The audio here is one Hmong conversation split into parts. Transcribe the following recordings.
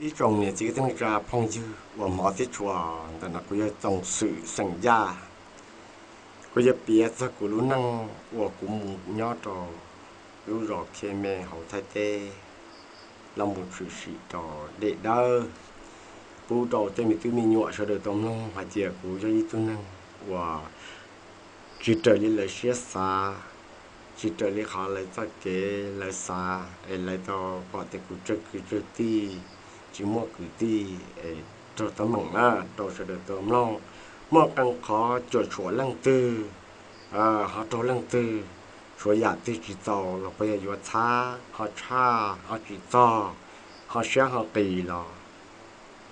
Ib tsoom niam txiv kwv tij neej tsa phooj ywg uas hmov thiab tshua, ntawm no kuv yog Txoov Xwm xeem Yaj. Kuv yuav piav txog kuv lub neej uas kuv mus nyob rau lub zos Khe Me hauv Thaib teb, los mus tshwm sim rau dej dawb, pub rau tej me tub me nyuam sawv daws tau mloog hais tias kuv yog ib tug neeg uas tsis raws li lawv siab xav, tsis raws li qhov lawv txoj kev lawv xav es lawv tau pom tias kuv tsawg kwv tsawg tij tsis muaj kwv tij es raug teeb meem na, rau sawv daws tau mloog. Muaj qee qhov cuam tshuam leej twg, ho raug leej twg, tshuav yam twg tsis txaus los puas yog yuav txhab ho tshaj ho tsis txog, ho siab ho qis los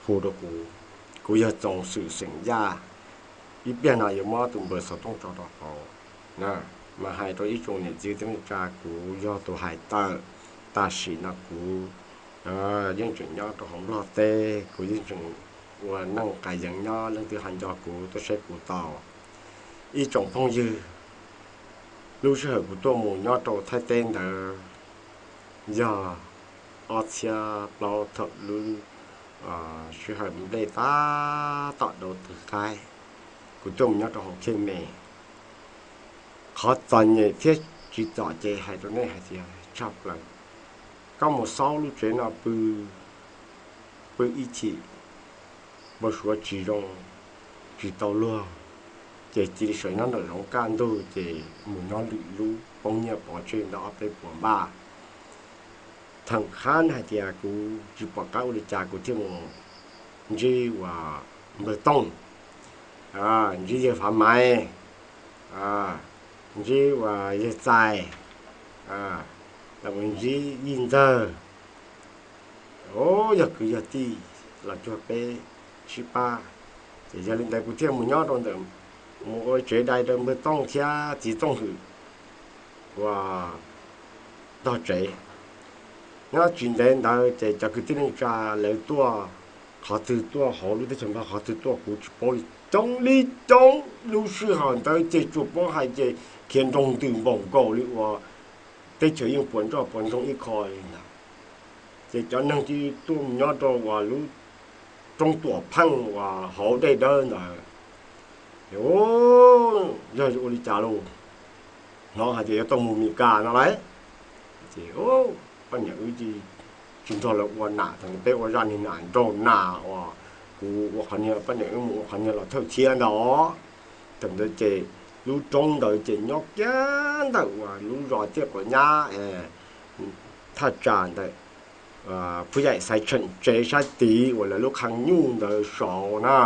hu rau kuv. Kuv yog Txoov Xwm xeem Yaj. Ib pliag no yuav muab tus npawb xov tooj tso rau hauv, mas hais rau ib tsoom niam txiv kwv tij neej tsa, kuv yog tus hais tawm. Tam sim no kuv yeej tseem nyob rau hauv Nplog teb, kuv yeej tseem ua neej qas yees nyob, leej twg ho nco kuv tuaj saib kuv tau. Ib tsoom phooj ywg, lub sij hawm kuv tuaj mus nyob rau Thaib teb ntawd yog ob txhiab plaub thaum lub sij hawm nplej tab tom dau tw qaib, kuv tuaj mus nyob rau hauv Khe Me. Qhov txom nyem thiab tsis txom ces hais rau nej hais tias tshaj plaws. Koj mus xaub lub tsev no pw, pw ib chim npau suav tsis zoo, tsis tau luag, ces cia li sawv nyob nram zoov kaj ntug ces mus nyob lwm lub poob nyiaj pov tseg ntawm ob peb puas npaj. Thaum qhab hais tias kuv tsis pom qab ua li cas kuv thiaj mus ntsib uas npawg Tooj, ntsib yawg Fav Maiv, ntsib uas yawg Txais, los mus ntsib Yij Ntxawg, yog kwv yog tij los cuag peb sib pab. Ces yog li ntawd kuv thiaj mus nyob rau ntawm, mus ua tsev dai rau npawg Tooj thiab txiv Tooj Hwm ua tog tsev. Nyob tsis ntev ntawd ces cov kwv tij neej tsa lawv tuaj, qhov twg tuaj hauv lub teb chaws Nplog, qhov twg tuaj kuv tsis paub li, coob li coob. Lub sij hawm ntawd ces tsuas paub hais ces khiav nroo ntws npaum nkaus li uas teb chaws yeej puas nroj puas ntsoog ib qho li ntawd. Ces cov neeg cia li tuaj mus nyob rau uas lub roob Tuam Pheej uas hauv dej dawb ntawd. Yog ua li cas lauj, hnov hais tias yuav tau mus Mes Kas no lauj. Ces poj niam wb tsis nrog lawv ua nam, thaum peb ua zaj niag nam nraug nas uas kuv ua qhov niag, poj niam wb mus ua qhov niag los thawj thiab ntawd. Thaum ntawd ces lub roob ntawd ces nyob kiag ntawm uas lub zos Tiaj Quav Nyab, thaj tsam ntawm Phub Yaim Xaiv Tsheem tsev sab tid uas lawv lub qhee nyuj ntawd saud na.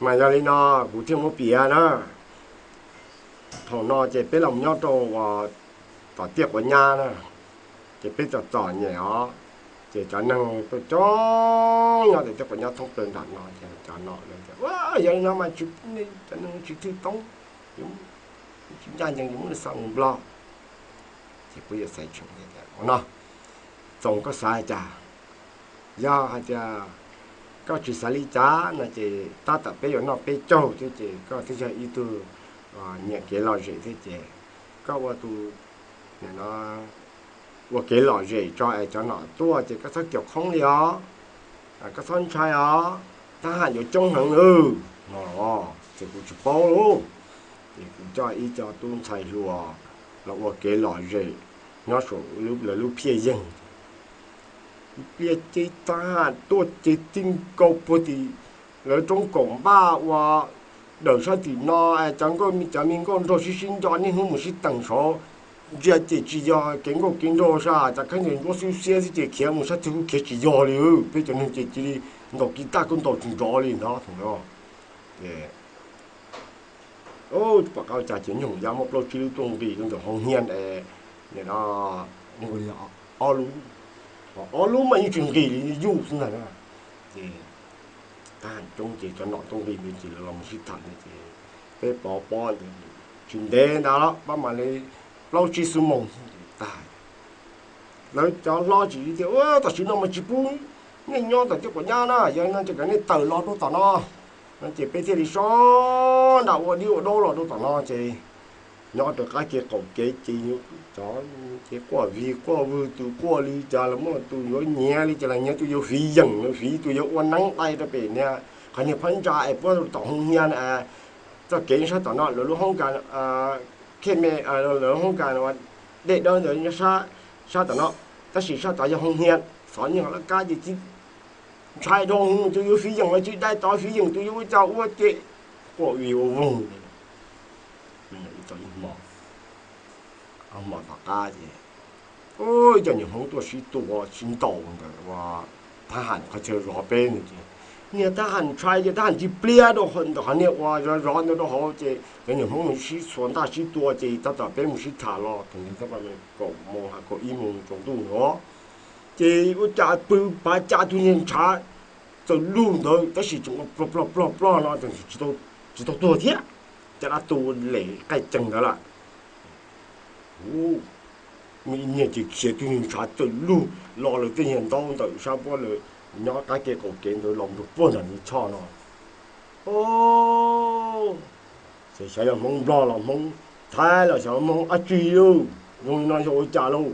Mas yog li no kuv thiaj muab piav na. Thaum no ces peb los nyob rau tom Tiaj Quav Nyab na, ces peb txom txom nyem os, ces cov neeg tuaj coob nyob tom Tiaj Quav Nyab thoob plaws nram no, ces cov no lawv tias, yog li no mas cov neeg tsis thwj toob, tsis ncaj ncees, yuav muab xa mus Nplog. Ces kuv yawm Xaiv Tsheem tias, ua no, Txoov, koj xav li cas? Yog hais tias koj tsis xav li cas no ces tab tom peb yuav noj peb caug thiab ces koj twb yog ib tug nyiam kev lom zem thiab ces koj ua tus nim no ua kev lom zem tso es cov nom tuaj ces koj txhob caum khoob li os, koj txhob ntshai os, thab ham yuav coob heev lawm no los ces kuv tsis paub lauj. Ces kuv coj ib co tub ntxhais hluas los ua kev lom zem nyob saum lawv lub phiaj yeeg. Pliag ces thab ham tuaj ces tib nkaus puag tim lawv roob kaum npaj ua dawm sab tim no, cov nkauj, cov me nkauj nraug sib sib nco niaj hnub mus sib teem saud, ntsia ces tsis yog kev nkauj kev nraug, sab cov khaub ncaws ntsuab xwb xiab xwb ces khiav mus sab twg kuj khiav tsis yog li. Peb cov neeg ces cia li ntaus kiv taj kuj ntaus tsis nrov li ntag. Pom qab ua cas ces nyuj ya muaj plaub tsib lub tuaj nqis rau ntawm hauv hniav, nim no ob lub, ob lub mas yeej tsis nqis li, yuj xwb ntag. Ces thab ham coob ces cov nom tuaj nqis ntawd ces lawv los mus sib tham ntawd ces peb pov pob ntawd tsis ntev ntawd los pab mam li plaub tsib xuab moos tag. Lawv cov hlob tsis tias, tam sim no mas tsis pub nej nyob tom Tiaj Quav Nyab na, yog no ces kom nej tawm los rau tom no. No ces peb thiaj li so nra ua dib ua daub los rau tom no ces Nyob rau qab kev qaum kev ces cov ces quaj vig quaj vwg, tus quaj li cas los muaj tus yuav nyiav li cas los nyiav, tus yuav fiv yeem los fiv, tus yuav ua neeb dai rau pem niag qhov niag phab ntsa es puab tom hoo hia txoj kev sab tom no, lawv lub hoob kas khej me, lawv lub hoob kas dej dawb ntawd nyob sab tom no, tab sis sab tod yog hoo hia. Xov nyiaj laj kab ces tsis ntshai dhau, tus yuav fiv yeem los tsis dai tod, fiv yeem tus yuav ua cas ua ces quaj vig ua voog. Ib hmo tom qab ces cov niag Hmoob tuaj sib tua sib ntaus ntawm ua thab ham qhov chaw zov peb no ces niag thab ham ntshai ces thab ham ntsis pliab rau ntawm qhov niag uas zov zov ntawd rau hauv ces cov niag Hmoob mus sib txhua ntaj sib tua ces tab tom peb mus sib tham los thaum ntawd twb kaum moos ha kaum ib moos tsaus ntuj no ces ua cas pw pav cas tus niag ntshav txawm lug ntawd tab sis tseem ua plog plog plog plog no tseem tsis tau tuag thiab, cas dab tu lem qaij ceeg ntawd lawm. Muaj ib niag ces khiav tus niag ntshav txawm lug los lawm tej niag ntaub ntawm sab puab lawm, nyob qab kev qaum kev ntawd los rau puag nram ntug choj no. Ces xyov yog Hmoob Nplog los Hmoob Thaib los xyov Hmoob dab tsi lauj, zoo li no yog ua cas lauj?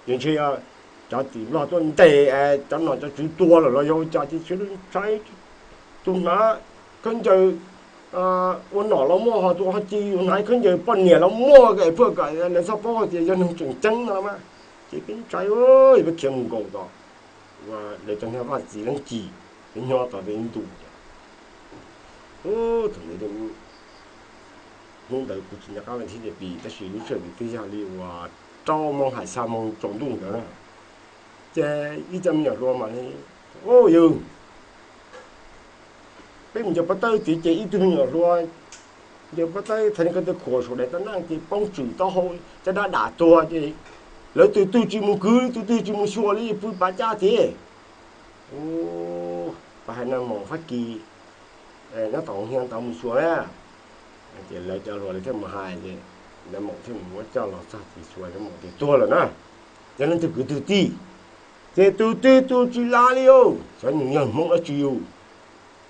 Ces ntshe cov tim Nplog tuaj ntes cov nom cov tswv tua lawm los yog ua cas ces sawv daws ntshai. Tus hnav khaub ncaws ua nom los muaj, ho tus ho ci hnav khaub ncaws poj niam los muaj, es phuaj kom lawv txhob paub hais tias yog neeg tseem ceeb no mas. Ces peb ntshai, peb khiav mus nkaum tom lawv cov niag vaj txiv leej ci, peb nyob tom ntawd ib ntus. Thaum ntawd hnub ntawd kuv tsis nco qab ua txij li pis tab sis lub sij hawm ntawd twb yog li uas rau moos hais xya moos tsaus ntuj ntawd na. Ces ib co me nyuam hluas mam li, Au yawg, peb mus ncaws pob tawb tid ces ib tug me nyuam hluas ncaws pob tawb thav ni ko taw khuam saum daim tawb neej ces poob tswm taub hau caj dab dam tuag ces lawv tus twg tsis mus kwv, tus twg tsis mus xyuas li pw pav caj thiab. Ua, pab hais no mus Fab Kis nyob tom hia tod mus xyuas na. Ces lawv cov hluas lawv thiaj mus hais ces lawv mam thiaj mus muab coj los txog ces xyuas lawv mam tias tuag lawm na, yog leej twg kwv twg tij. Ces tus twg tus tsis lav li os, xyov nws yog Hmoob dab tsi os.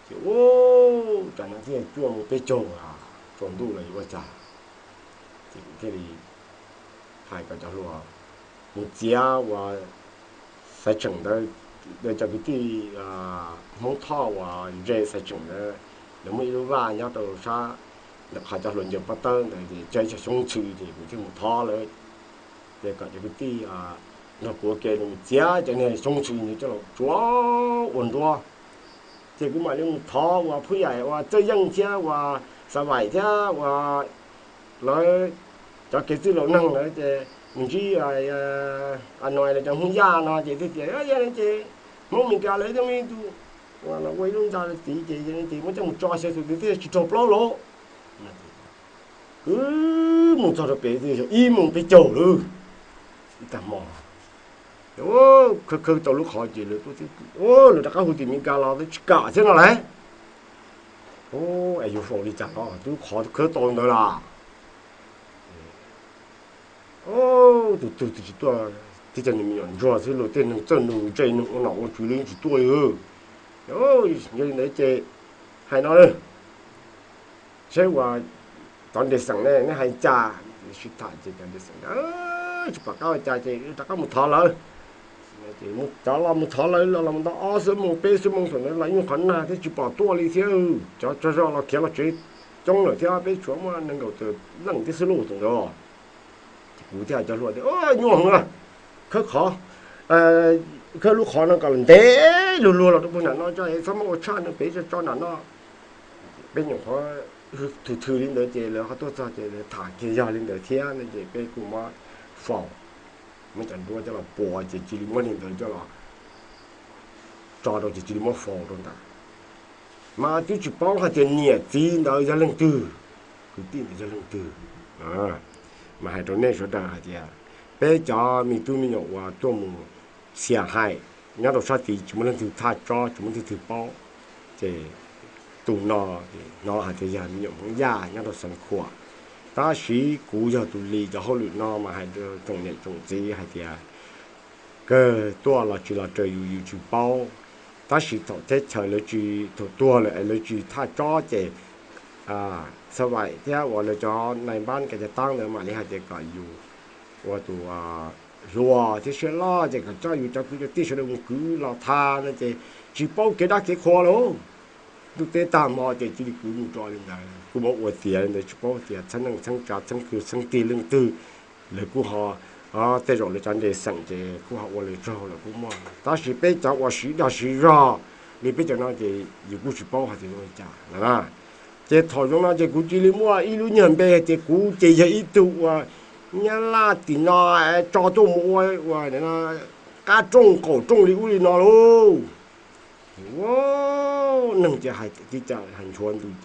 Ces ua cas no thiaj cuaj moos peb caug tsaus ntuj los yuav ua cas. Ces kuv thiaj li hais kom cov hluas mus txiav uas xaiv tseem ntawd, cov kwv tij Hmoob Thoj uas ze xaiv tseem ntawd, lawv muaj ib lub vaj nyob rau sab ntawm qhov cov hluas ncaws pob tawb ntawd ces tsawg ib co xyoob ntxhw ces kuv thiaj mus thov lawv, ces kom cov kwv tij nrog kuv ua ke mus txiav cov niag xyoob ntxhw ntawd coj los tsuav ua nruab. Ces kuv mam li mus thov uas Phub Yaim uas Txawj Yeej thiab uas Xav Vaim thiab uas lawv cov kev txwj laus neeg lawm ces mus ntsib a no lawv cov Hmoob Yaj no ces thiaj tias yog li ces Hmoob Mes Kas lawv thiaj muaj ib tug uas los ua ib lub ntxa tid ces yog li ces muab coj mus tso xyaw tus twg thiaj tsis raug plaub lawm. Wb mus txog rau pem twb yog ib moos peb caug lawm, ib tag hmo. Khawb khawb tau lub qhov ces lawv tuaj, lawv rov qab hu tim Mes Kas los twb tsis kam thiab no lauj. Es yuav faus li cas no twb qhov khawb tau ntawd las. Tus tug twb tsis tuaj, tib co me nyuam ntsuag xwb los tej neeg txawj nug ntsej nug ua nom ua tswv li tsis tuaj li. Yog li ntawd ces hais no, seb uas cov nres xeem ne neb hais cas. Sib tham ces cov nres xeem tsis pom qab ua cas ces rov qab mus thov lawv. Cov los mus thov lawv los los mus tau ob xuab moos peb xuab moos thaum ntawd los yeej qhov nag thiab tsis pom tuaj li thiab. Cov tsaug zog los khiav los tsev coob lawm thiab peb tshuav muaj nees nkaum tawm leej tib xwb lauj thaum ntawd. Kuv thiaj hais cov hluas tias nyuaj heev na, khawb qhov, khawb lub qhov no kom ntev luag luag los rau puag nram no tso es txhob muab ua tshaj no pem tso tso nram no. Peb nyuam qhuav thwm thwm li ntawd ces lawv ho tuaj txog ces lawv tham kiag yog li ntawd thiab no ces peb kuj muab faus, muab cov nruab coj los puas ces cia li muab li ntawd coj los tso rau ces cia li muab faus rau ntawd. Mas twb tsis paub hais tias niam txiv ntawd yog leej twg, kwv tij ntawd yog leej twg. Mas hais rau nej sawv daws hais tias peb cov me tub me nyuam uas tuaj mus xiam hais nyob rau sab tid tsis muaj leej twg thaj tsob tsis muaj leej twg paub. Ces tus no hnov hais tias yog me nyuam Hmoob Yaj nyob rau Xeev Khuam, tab sis kuv yog tus li cov hauj lwm no mas hais rau tsoom niam tsoom txiv hais tias kawg tuaj los tsis los raws yus yus tsis paub, tab sis thaum teb chaws lawv tsis, thaum tuag lawm es lawv tsis thaj tsob ces xav vais thiab uas lawv cov nais npab kav cov taab ntawd mam li hais tias kom yus ua tus hluas thiab siab loj ces kom coj yus cov kwv cov tij sawv daws mus kwv los tha no ces tsis paub kev dab kev qhua lauj. Ntuj teb tag hmo ces cia li kwv mus rau li ntawd, kuj muab ua tiav li ntawd, tsis paub tias txheeb neej txheeb tsav txheeb kwv txheeb tij leej twg lawv kuj ho, tej zaum lawv cov nres xeem ces kuj ho ua lawv tsaug lawm kuj muaj, tab sis peb cov uas siv dag siv zog li peb cov no ces yus kuj tsis paub hais tias ua cas na. Ces thaum zoo no ces kuv cia li muaj ib lub nyuag npe hais tias kuv ces yog ib tug uas nyab laj tim no tso tuaj mus ua, ua qab rooj qaum rooj li ub li no lauj. Neeg ces hais tib cas hais nchuav ntws,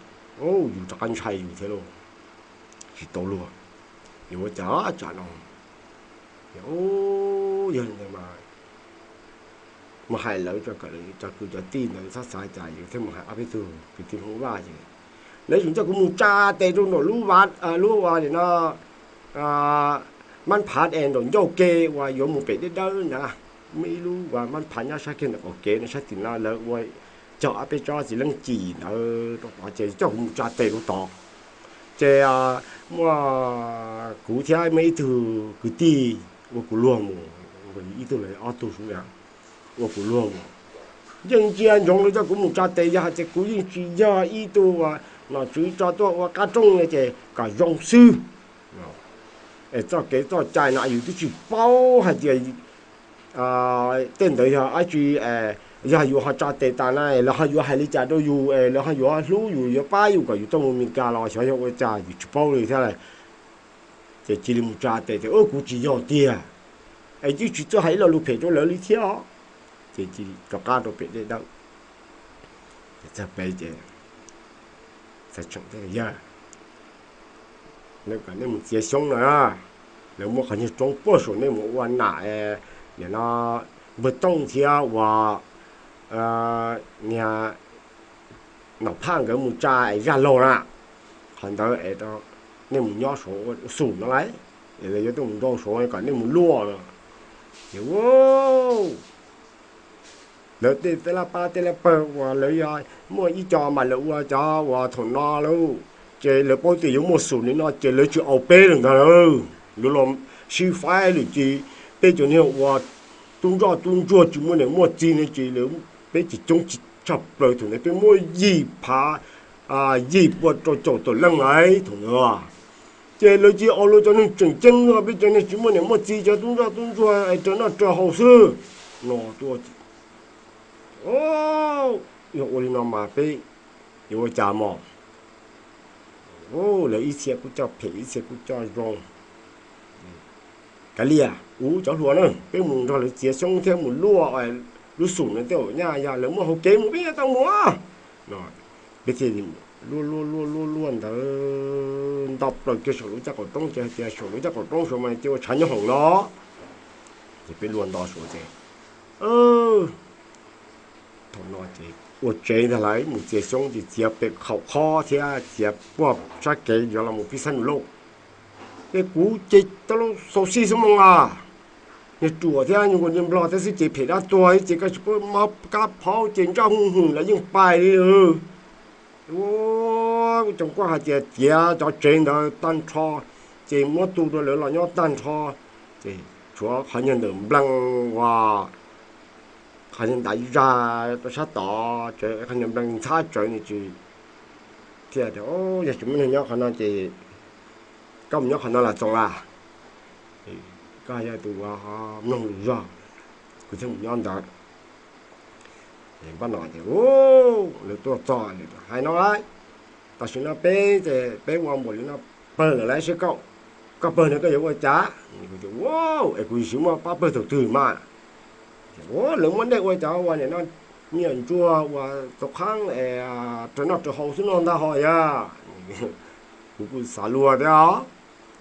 yus rov qab ntshai yus thiab lauj. Tsis tau luag, yuav ua cas tsam no. Yog li ntawd mas mus hais lawv, cov kwv cov tij ntawd txhob xav cas yus thiaj mus hais ob peb tug kwv tij Hmoob Vaj ces lawv tseem coj kuv mus tsa tes rau nraum lub vaj, lub ua li no, mab phav es nraum ncauj ke uas yuav mus pem deb dawb ntag. Muaj ib lub uas mab phav nyob sab kiag ntawm qaum kev no, sab tim no lawv ua cog ob peb tsob txiv leej cim ntawd rau tod ces coj kuv mus tsa tes rau tod. Ces muaj kuv thiab muaj ib tug kwv tij ua kuv luag mus, ib tug los ob tug xwb, ua kuv luag mus. Yeej ntsia ntsoov lawv coj kuv mus tsa tes, yog hais tias kuv yeej tsis yog ib tug uas nom tswv tso tuaj ua qab rooj no ces kom zoo xwb. Es txoj kev txoj cai no yus twb tsis paub hais tias tej ntawd yog dab tsi, yog yus ho tsa tes tas na lawv ho yuav hais li cas rau yus es lawv ho yuav hlub yus yuav pab yus kom yus tau mus Meskas los xyov yog ua cas yus tsis paub li thiab. Ces cia li mus tsa tes tias kuv tsis yog tiag, es twb tsis txawj hais ib lo lus phem rau lawv li thiab. Ces cia li rov qab rau pem dej dawb. Txog pem ces txawm tseem tias yawg, lawv kom nej mus txiav xyoob no, lawv muab qhov niag roob puag saum nej mus ua nam, nim no npawg Tooj thiab uas niag Nom Phaj nkawd mus tsa es zaj laug na, qhov ntawd es nej mus nyob saud ua xum no lauj, es lawv yuav tuaj mus nrau saud kom nej mus luaj no. Ces lawv tej tej laj pab tej laj pawg uas lawv yog muaj ib co mas lawv ua cov uas thaum no lauj, ces lawv paub tias yuav muaj xum li no ces lawv tsis au peb lawm ntag lauj. Lawv los sib faib lawm ces peb cov niag uas tub ntsoj tub ntsuag tsis muaj niam muaj txiv no ces lawv, peb ces coob tshaj plaws thaum ntawd peb muaj yim phav yim pua rau caum tawm leej lauj thaum ntawd. Ces lawv cia li au lawv cov neeg tseem ceeb, peb cov neeg tsis muaj niam muaj txiv, cov tub ntsoj tub ntsuag es raws noj raws haus xwb no tuaj. Yog ua li no mas peb yuav ua cas mog? Lawv ib txhia kuj coj phem ib txhia kuj coj zoo. Kav liam, kuv cov hluas na, peb mus nrog lawv txiav xyoob thiab mus luaj lub xum no tej zaum nyaj yog lawv muaj hauv kev mus peb yuav tau mus no. Peb thiaj li luaj luaj luaj luaj luaj ntawd nto plaws kiag saum lub caj qaum roob, ces hais tias saum lub caj qaum roob saud mas ces ua tshav nyob hoom no. Ces peb luaj nto saud ces thaum no ces ua tsev ntag lauj, mus txiav xyoob ces txiav pem khaum khob thiab txiav puag sab kev yuav los mus pib xab nus lauj. Ces kuv ces tau xaus sij xwb moo a, niag ruam thiab nyuag nplog thiab xwb ces phem dab tuag ces koj tsis paub mob kab phaub ces ntsaj hwj hwm los yeej pais li. Ua, kuv cov kuj hais tias txiav cov tsev ntawd tag nrho, ces muab tu rau lawv los nyob tag nrho, ces tshuav qhov nyuag ntawm nplees uas qhov nyuag ntav zaj rau sab tod, qhov nyuag nplees ntxhab tsawv no ces thiaj tias, yog tsis muaj neeg nyob qhov no ces koj mus nyob qhov no los txoos lawm, koj yog tus uas mloog lus zog, kuv thiaj mus nyob ntawd. Npab no ces lawv tuaj txog hais no, tam sim no peb ces peb ua npaum li no pawg lawm lauj, seb koj, koj pawg no koj yuav ua cas? Es kuv yuav sim muaj pab pawg thaum twg mas? Lawv muab dej ua cov uas nim no nyiam ntsuag uas txaus qhaab es raws noj raws haus xwb no ntag ho yog. Kuv kuj xav luag thiab os,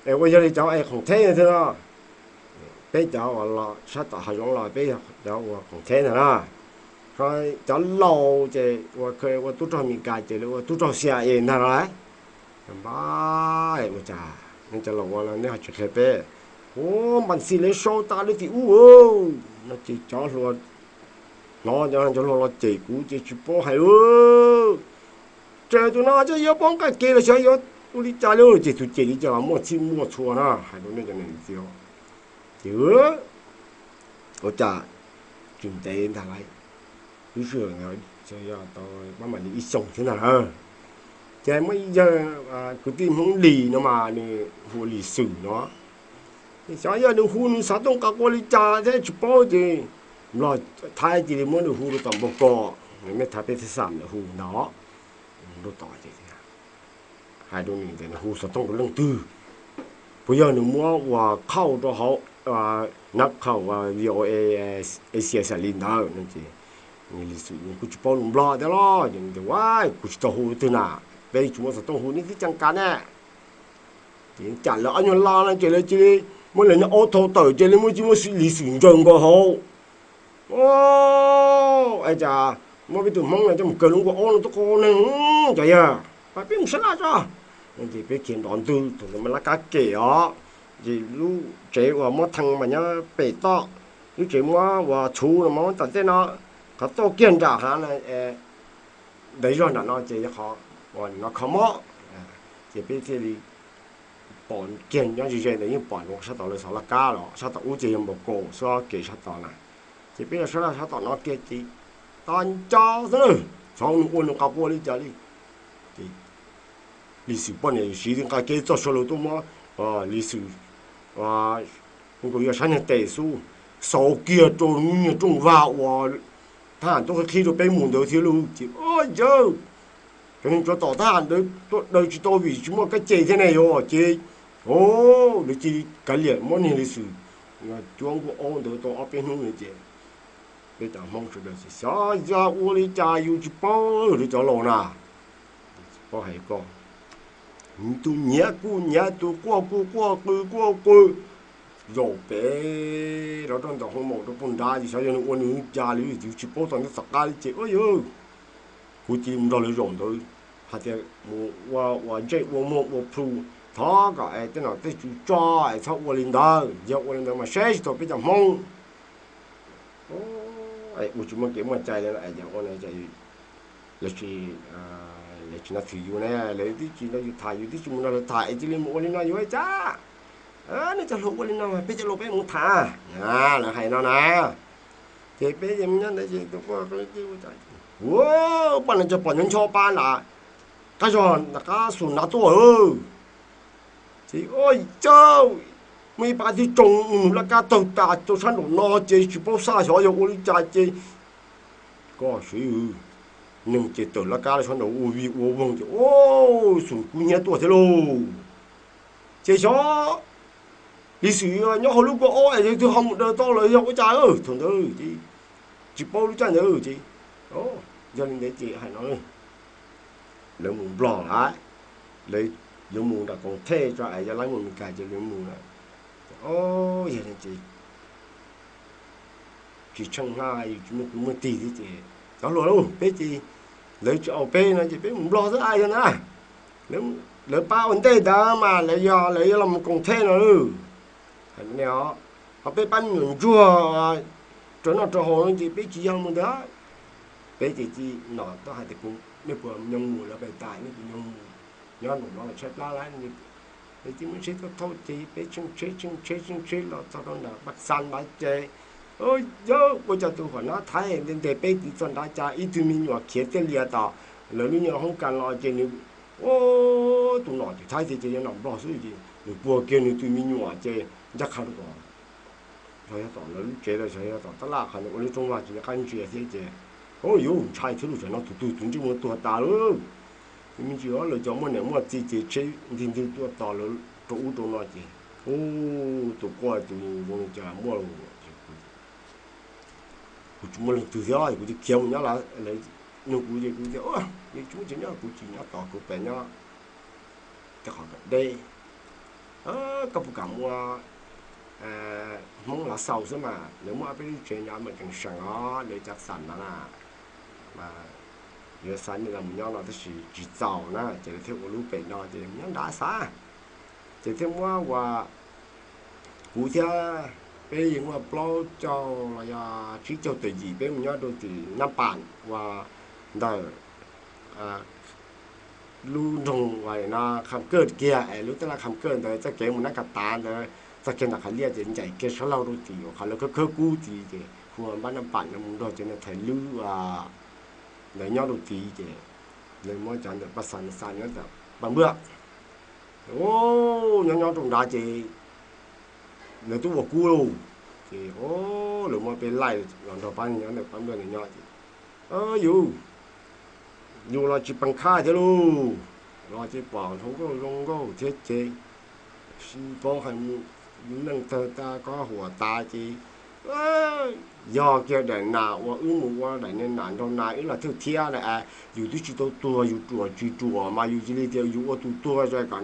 es ua yog li cov es khoom theb thiab no, peb cov uas los sab tom hav zoov los peb yog cov uas khoom theb ntag na. Ho cov laus ces ua tub rog Meskas ces lawv ua tub rog C I A ntag lauj. Npab, ua cas nej cov laus ua no nej ho tsis qhia peb? Ua npas ntxhi lawv sau tas lawv tim ub no ces cov hluas hnov cov hluas los cem kuv ces tsis paub hais lawm. Ces tus no cov yuav poob qab ke los xyov yuav ua li cas li, ces tus cem li cas los muaj txhij muaj txhua na, hais rau nej cov niam txiv. Ces ua cas tsis ntev ntag lauj, lub sij hawm ntawd tau pab mam li ib xyoos thiab ntag lauj, ces muaj ib yawg kwv tij Hmoob Lis no mas nws hu ua Lis Xwm no. Xyov yog nws hu nws xov tooj nqa qua li cas thiab tsis paub ces Nplog Thaib cia li muab nws hu rau tom npau ko, nws mej Thaib peb thiaj xam lawv hu ntag, rau tom ces hais rau nws tias nws hu xov tooj rau leej twg, puas yog nws muab ua qhauj rau hauv nab qhauj V O A Asia xas li ntawd no ces Lis Xwm kuj tsis paub lus Nplog thiab los ces nws tias, Ua, kuv tsis tau hu leej twg na, peb tsis muaj xov tooj hu, nej tib caj kas ne. Ces cas lawv ob nyuag lo no ces lawv cia li muab lawv niag aub thau tawm ces lawv muab cia muab Lis Xwm ntsaws nkaus hauv. Cas muab peb tus Hmoob no coj mus kaw lub nkuaj aub no tuaj qau neeg cov yawg, pab peb mus sab laj tso. Ces peb khiav nrov ntwg thaum ntawd mas laj kab kem os, ces lub tsev uas muab thee mas nyob pem toj, lub tsev muab uas txhuv no mas muab tom ntej no, qhov tuaj kiag nram hav no, ntawd zog nram no ces yog qhov uas no kho mob. Ces peb thiaj li pom kiag nyob ze ze ntawd yeej pom sab tom lawv xov laj kab los sab tom ub ces yog npau kaus xwb kev sab tod na. Ces peb los sab laj sab tom no kiag ces tag nco xwb na, xyov nws ua nws nqa qua li cas li. Ces Lis Xwm poj niam yawm siv nqa kev txog saum lawv tuaj muab Lis Xwm, nkaus yog sab niag tes xub, xauv kiag rau lub niag rooj vag uas thab ham tuaj qhib qhib rau peb mus ntawd thiab lauj. Ces yawg, cov neeg tsov tom thab ham ntawd tuaj daws tsis tau vim tsis muaj kab ce thiab ne yom. Ces lawv cia li kav liam muab niag Lis Xwm cuab nkuaj aub ntawd tau ob peb hnub no ces peb cov Hmoob sawv daws xyov yog ua li cas yus tsis paub lawv cov laus na. Paub hais ko, tus nyiav kuj nyiav, tus quaj kuj quaj, qw kuj qw, zaum pem rov rau ntawm hoo maum rau puag nrad ces xyov yog nws ua nws li cas li, yus tsis paub txog nyob tom qab li ces ua yog kuv cia li mus nrog lawv zaum ntawd hais tias mus ua ua ntsej ua muag ua plhu, thov kom es tej nom tej tswv tso es txhob ua li ntawd, yog ua li ntawd mas saib tsis taus peb cov Hmoob. Ua tsis muaj kev muaj cai li, lawv tsis, lawv tsis nrog thwm yus ne, lawv twb tsis nrog yus tham, yus twb tsis mus nrog lawv tham es cia li mus ua li no yuav ua cas? Nej cov hluas ua li no mas peb cov laus peb mus tham, lawv hais no na. Ces peb ces nyob ntawd ces ua, poj no cov pom nyob ncho pa nram qab zog nram qab xus nrad tuaj. Ces ua cas muaj ib pab tib tsoom nus laj kab tawg tas rau sab nraum no ces tsis paub xav xyov yog ua li cas ces ko sv neeg ces tawm laj kab los sab nraum ua vij ua voog ces ua xus kub hnyiab tuaj thiab lauj. Ces xyov Lis Xwm nyob hauv lub nkuaj aub es yog twg ho mus daws tau lawm yog ua cas thaum ntawd ces tsis paub lub caij ntawd ces yog li ntawd ces hais no lawv mus Nplog lawm, lawv yuav mus nram koom thej tso es yog lawv mus Meskas ces lawv mus lawm. Yog li ces tsis tsheej haj yus tsis muaj kwv muaj tij thiab ces cov hluas lauj, peb ces lawv tsis au peb no ces peb mus Nplog xwb a yog na. Lawv pab ua ntej ntawd mas lawv yog lawv yuav los mus koom thej no lauj. Hais ne, ho peb pab me nyuam ntsuag rau noj rau haus no ces peb tsis yog mus ntawd. Peb ces tij nom tuaj hais tias kuv, nej puas nyob mus lawv pais tas nej puas nyob mus, nyob nraum no tshaib plab lawm. Peb tij muab tsheb tuaj thauj ces peb tsheej tsheb tsheej tsheb tsheej tsheb los txog rau nram Paj Xas ntawd ces yog ua cas tus huam nab Thaib nte ntes peb tiv txog nrad cas ib tug me nyuam khiav tiaj lias tom lawv lub nyuag hoob kas los ces nws, ua tus nom ces Thaib tias ces yog nom Nplog xwb ces nws puag kiag nws tus me nyuam ces ncaj qha rau tom, xyov yog tom lawv lub tsev los xyov yog tom tab laj qhov nws ua lub rooj vag ces nws qab ntsia thiab ces, o yuav ntshai thiab lauj, tam no tus twg tus ntsej muag tuag tas lauj. Ces me ntsis lawv cov muaj niam muaj txiv ces tsheb ntig ntwg tuaj tos lawv rau ub rau no ces, u, tus quaj tus zoo li cas muaj, kuv tsis muaj leej twg thiab kuv cia khiav mus nyob lawv nug kuv ces kuv tias, yuav tsis muaj tsev nyob kuv tsis nyob tos kuv pem nyob tej qhov deb. Koj puas kam mus ua Hmoob Lav Xaus xwb mas, lawv muaj ob peb lub tsev nyob mas tseem seem os, lawv cov xam no na, mas yuav xa nej los mus nyob no tab sis tsis txaus na ces lawv thiaj ua lub pem no ces nyob nrad xav. Ces thiaj muab ua, kuv thiab peb yeej muaj plaub caug los yog tsib caug tawm yim peb mus nyob rau tim Nab Pam uas ntawm lub nroog uas no Kham Kaj kiag es lub taj laj Kham Kaj ntawd txoj kev mus Nab Kas Tav ntawd txoj kev ntawm qhov liaj ces ncaim kiag sab laug rau tim uas qhov lawv khawb khawb kub tid ces hu ua Npab Naj Pam no mus nrog cov niag thais lwb ntawd nyob rau tid ces lawv muab cov ntawm Paj Xa Nab Xa nyob ntawm Paj Npaj nyob nyob rau nrad ces lawv twb ua kub lauj. Ces lawv muab peb laij los nrog pab nyob ntawm Paj Npaj nyob ces, yus, yus los tsis pees khaj thiab lauj, los ces pom zoo nkauj zoo nkauj thiab ces sib paub hais mus, lub neej tawg tag koj huam tas ces yog kiag daim nas uas wb mus ua daim niag nas nraug nas wb los thawj thiab na, yus twb tsis tau tuag yus ruam tsis ruam mas yus cia li tias yus ua tus tuag zoo kom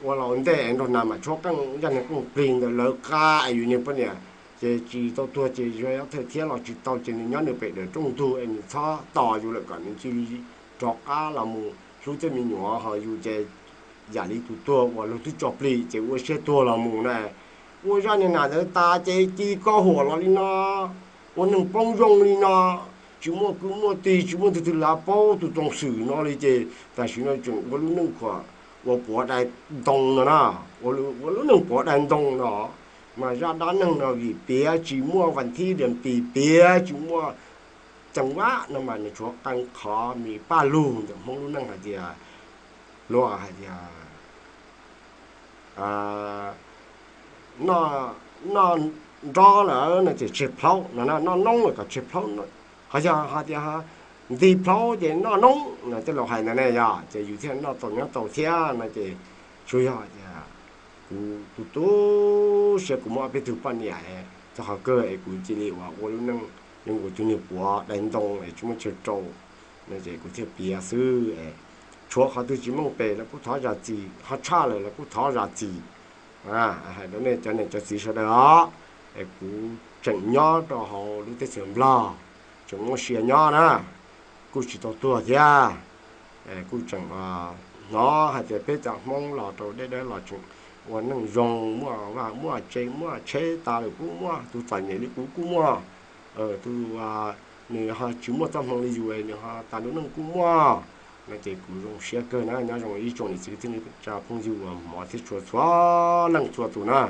ua los ua ntej nraug nas mam tshuab qeej zaj niag qeej plig ntawd lawv qab es yus niag poj niam ces tsis tau tuag ces yog thawj thiab los tsis tau ces nws nyob nws pem daim rooj ntug es nws txhob tos yus lawm kom nws cia li rov qab los mus hlub tej me nyuam ho yus ces yam li tus tuag uas luag twb tso plig ces ua siab tuag los mus na. Ua zaj niag nas ntawd tas ces cia li koj huam los li no, ua neeg poob zoo li no, tsis muaj kwv muaj tij tsis muaj tus twg lav paub tus txoos xwm no li ces tam sim no tseem ua lub neej khuam ua puav dai ntoo no na, ua lub neej puav dai ntoo no. Mas zaj dab neeg no vim piav tsis muaj vas thib diam pis, piav tsis muaj ceev vab no mas nws tshuav qee qhov me paj lug ntawm Hmoob lub neej hais tias, luag hais tias noj nrob lawm no ces tseg plhaub no, noj noob lawm kom tseg plhaub. Ho yog hais tias nti plhaub ces noj noob no tej laus hais ntawd ne yog ces yus thiaj noj tau nyob tau thiab no ces tsuas yog tias kuv tu tu siab kuv muaj ob peb tug poj niam txog qhov kawg es kuv cia li ua ua lub neej zoo nkaus tus niag puav dai ntoo es tsis muaj chaw rau no ces kuv thiaj piav xwb. Tshuav qhov twg tsis meej pem los kuj thov zam txim, ho tshaj lawm los kuj thov zam txim. Hais rau nej cov niam cov txiv sawv daws os, es kuv tseem nyob rau hauv lub teb chaws Nplog, tseem muaj sia nyob na, kuj tsis tau tuag thiab. Kuj tseem hnov hais tias peb cov Hmoob los rau deb dawb los tseem ua neej zoo, muaj vaj muaj tse, muaj tsheb tas lawm kuj muaj, tus txom nyem li kuv kuj muaj, tus nws ho tsis muaj txoj hmoo li yus nws ho tas lub neej kuj muaj. No ces kuv zoo siab kawg na, nyob zoo ib tsoom niam txiv kwv tij neej tsa phooj ywg uas hmov thiab tshua txhua leej txhua tus na.